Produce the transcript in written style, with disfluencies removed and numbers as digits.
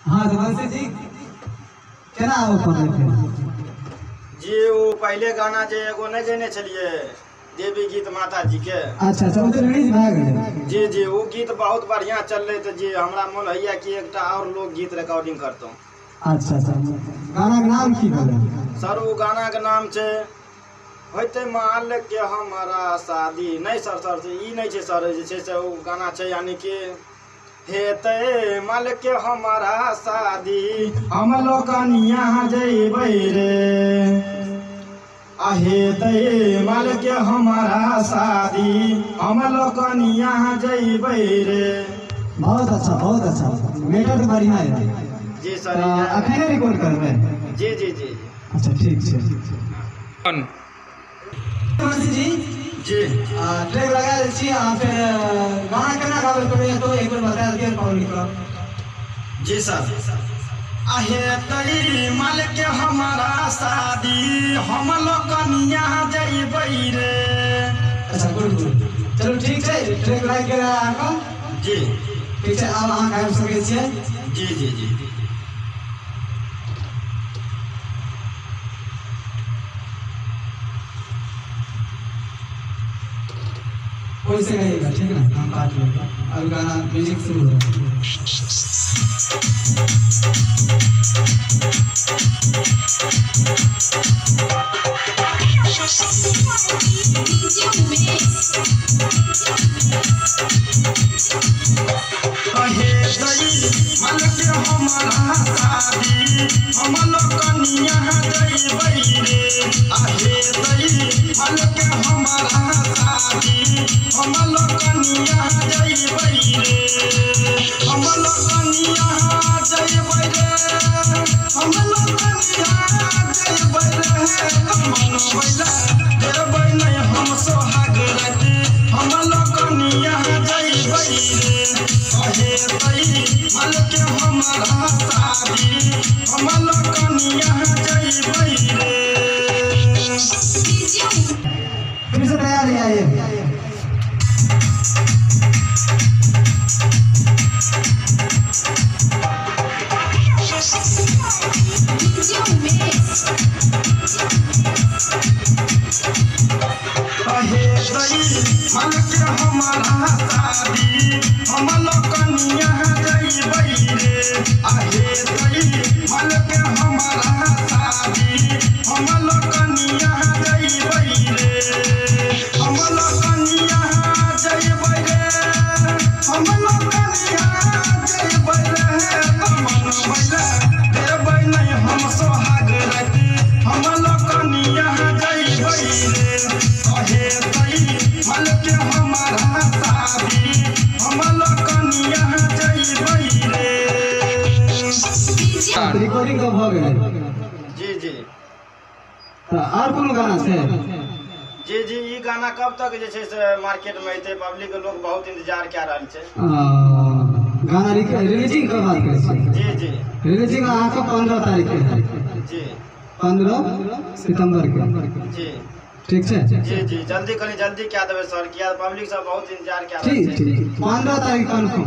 हाँ तो वंशी जी केना आबऽ पड़लै फेर? जी ओ पहिले गाना जे एगो नहि गेने छलियै देवी गीत माता जी के। अच्छा अच्छा, ओ तऽ रिलीज भए गेलै। जी जी, ओ गीत बहुत बढ़िया चललै, तऽ जी हमरा मोन होइया कि एकटा और लोक गीत रिकॉर्डिंग करतहुँ। अच्छा अच्छा, गाना के नाम की भेलै? सर ओ गाना के नाम छै होते माल के हमारा शादी। नहीं सर, सर ई नहीं छै सर, जे छै से ओ गाना छै यानी कि हेतै माल के हमारा शादी हम लोकनिया जइबै रे, आ हेतै माल के हमारा शादी हम लोकनिया जइबै रे। बहुत अच्छा बहुत अच्छा, मैटर तो बढ़िया है। जी सर। अखने रिकॉर्ड करबै? जी जी जी। अच्छा ठीक छै। जी जी ट्रैक लगा दै छी, आ फिर गाना केना गाबै पड़ैया तो एक बेर बता दिअ पब्लिक के। जी सर। आहे तई माल के हमारा शादी हम लोकनिया जइबै रे। अच्छा गुड गुड, चलू ठीक छै, ट्रैक लागि गेल अहाँके। जी ठीक छै, आब अहाँ गाबि सकै छियै। जी जी जी। वैसे गाइएगा ठीक ना, हम काट लेंगे। अब गाना म्यूजिक शुरू हो। हे तई माल के हमारा शादी हम लोकनिया जइबै रे, आहे तई माल के हमारा शादी हम लोकनिया जइबै रे, हम लोकनिया जइबै रे, हम लोकनिया जइबै रे। मनबैला देबै नहि हम सोहाग राति हम लोकनिया जइबै रे, अहे तई माल के हमारा शादी हम लोकनिया जइबै रे। फिर से तैयार है आइए। अहे तई माल के हमारा शादी हम लोकनिया जइबै रे, आहे तई माल के हमारा शादी हम लोकनिया जइबै रे, हम लोकनिया जइबै रे, हम लोकनिया जइबै रे। मनबैला देबै नहि हम सोहाग राति हम लोकनिया जइबै रे, अहे तई माल के हमारा शादी हम लोकनिया जइबै रे। रिकॉर्डिंग तो भऽ गेलै। जी जी। तऽ आर कोनो गाना छै? जी जी, ई गाना कब तक जे छै से मार्केट में एतै? पब्लिक के लोग बहुत इंतजार कए रहल छै। गाना रिलीजिंग के बात करै छी? जी जी। रिलीजिंग अहाँके 15 तारीख के है। जी। 15 सितम्बर के। जी ठीक छै। जी जी, जल्दी कनी जल्दी कए देबै सर, किया पब्लिक सब बहुत इंतजार कए रहल ठीक छै। ठीक, 15 तारीख कन्फर्म।